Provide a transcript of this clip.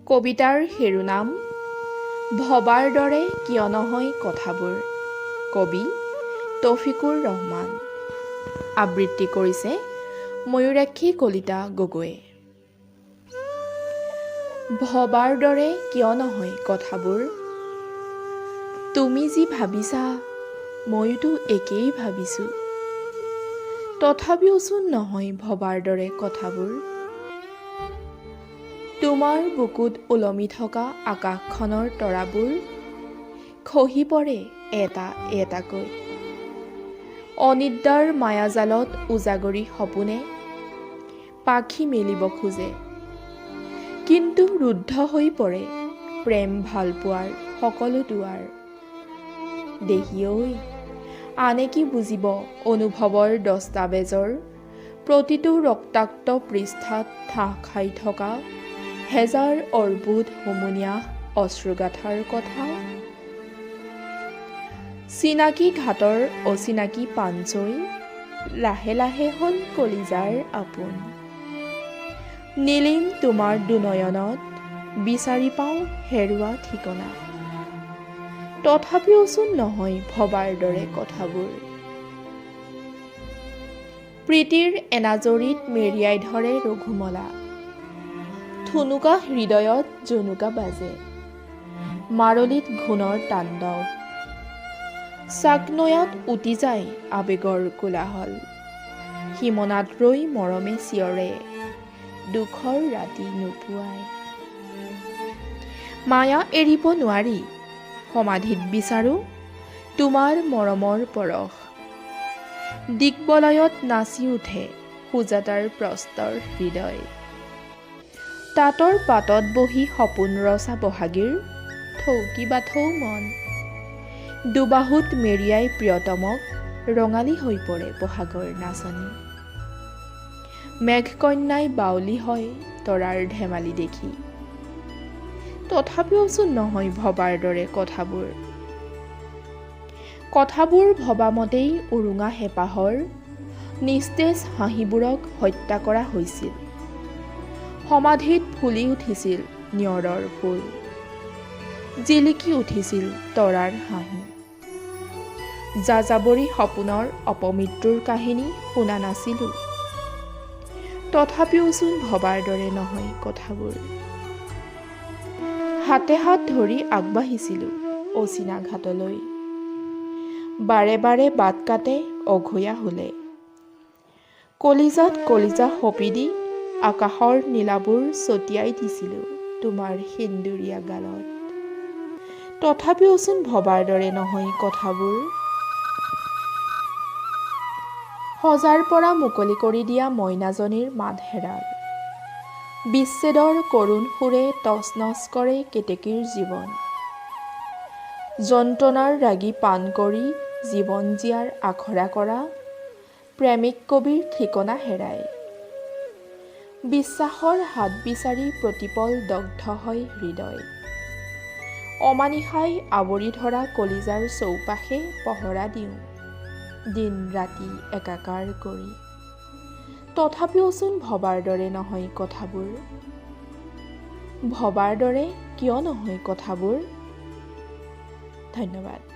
কবিতাৰ শিৰোনাম ভবাৰ দৰে কিয় নহয় কথাবোৰ। কবি তৌফিকুৰ ৰহমান। আবৃত্তি কৰিছে ময়ূৰাক্ষী কলিতা গগৈয়ে। ভবাৰ দৰে কিয় নহয় কথাবোৰ? তুমি যি ভাবিছা ময়োতো একেই ভাবিছোঁ, তথাপিওচোন নহয় ভবাৰ দৰে কথাবোৰ। তোমাৰ বুকুত ওলমি থকা আকাশখনৰ তৰাবোৰ খহি পৰে এটা এটাকৈ। অনিদ্ৰাৰ মায়াজালত উজাগৰী সপোনে পাখি মেলিব খোজে, কিন্তু ৰুদ্ধ হৈ পৰে প্ৰেম ভালপোৱাৰ সকলো দুৱাৰ। দেহি ঐ, আনে কি বুজিব অনুভৱৰ দস্তাবেজৰ প্ৰতিটো ৰক্তাক্ত পৃষ্ঠাত ঠাহ খাই থকা হেজাৰ অৰ্বুদ হুমুনিয়াহ অশ্ৰুগাথাৰ কথা? চিনাকি ঘাটৰ অচিনাকি পানচৈ লাহে লাহে হ'ল কলিজাৰ আপোন। নীলিম তোমাৰ দুনয়নত বিচাৰি পাওঁ হেৰুৱা ঠিকনা, তথাপিওচোন নহয় ভবাৰ দৰে কথাবোৰ। প্ৰীতিৰ এনাজৰীত মেৰিয়াই ধৰে ৰঘুমলা, থুনুকা হৃদয়ত জুনুকা বাজে, মাৰলিত ঘূণৰ তাণ্ডৱ, চাকনৈয়াত উটি যায় আৱেগৰ কোলাহল, সীমনাত ৰৈ মৰমে চিঞৰে দুখৰ ৰাতি নুপুৱায়। মায়া এৰিব নোৱাৰি সমাধিত বিচাৰোঁ তোমাৰ মৰমৰ পৰশ। দিগ্বলয়ত নাচি উঠে সুজাতাৰ প্ৰস্তৰ হৃদয়। তাঁতৰ পাতত বহি সপোন ৰচা বহাগীৰ থৌকি বাথৌ মন। দুবাহুত মেৰিয়াই প্ৰিয়তমক ৰঙালী হৈ পৰে বহাগৰ নাচনী। মেঘকন্যাই বাউলি হয় তৰাৰ ধেমালি দেখি, তথাপিওচোন নহয় ভবাৰ দৰে কথাবোৰ। কথাবোৰ ভবামতেই উৰুঙা হেঁপাহৰ নিস্তেজ হাঁহিবোৰক হত্যা কৰা হৈছিল। সমাধিত ফুলি উঠিছিল নিয়ৰৰ ফুল, জিলিকি উঠিছিল তৰাৰ হাঁহি। যাযাবৰী সপোনৰ অপমৃত্যুৰ কাহিনী শুনা নাছিলোঁ, তথাপিওচোন ভবাৰ দৰে নহয় কথাবোৰ। হাতে হাত ধৰি আগবাঢ়িছিলোঁ অচিনা ঘাটলৈ, বাৰে বাৰে বাট কাটে অঘৈয়া হ'লে। কলিজাত কলিজা সঁপি দি আকাশৰ নীলাবোৰ ছটিয়াই দিছিলোঁ তোমাৰ সেন্দুৰীয়া গালত, তথাপিওচোন ভবাৰ দৰে নহয় কথাবোৰ। সজাৰ পৰা মুকলি কৰি দিয়া মইনাজনীৰ মাত হেৰাল। বিচ্ছেদৰ কৰুণ সুৰে তছনছ কৰে কেতেকীৰ জীৱন। যন্ত্ৰণাৰ ৰাগি পান কৰি জীৱন জীয়াৰ আখৰা কৰা প্ৰেমিক কবিৰ ঠিকনা হেৰায়। বিশ্বাসৰ হাত বিচাৰি প্ৰতিপল দগ্ধ হয় হৃদয়। অমানিশাই আৱৰি ধৰা কলিজাৰ চৌপাশে পহৰা দিওঁ দিন ৰাতি একাকাৰ কৰি, তথাপিওচোন ভবাৰ দৰে নহয় কথাবোৰ। ভবাৰ দৰে কিয় নহয় কথাবোৰ? ধন্যবাদ।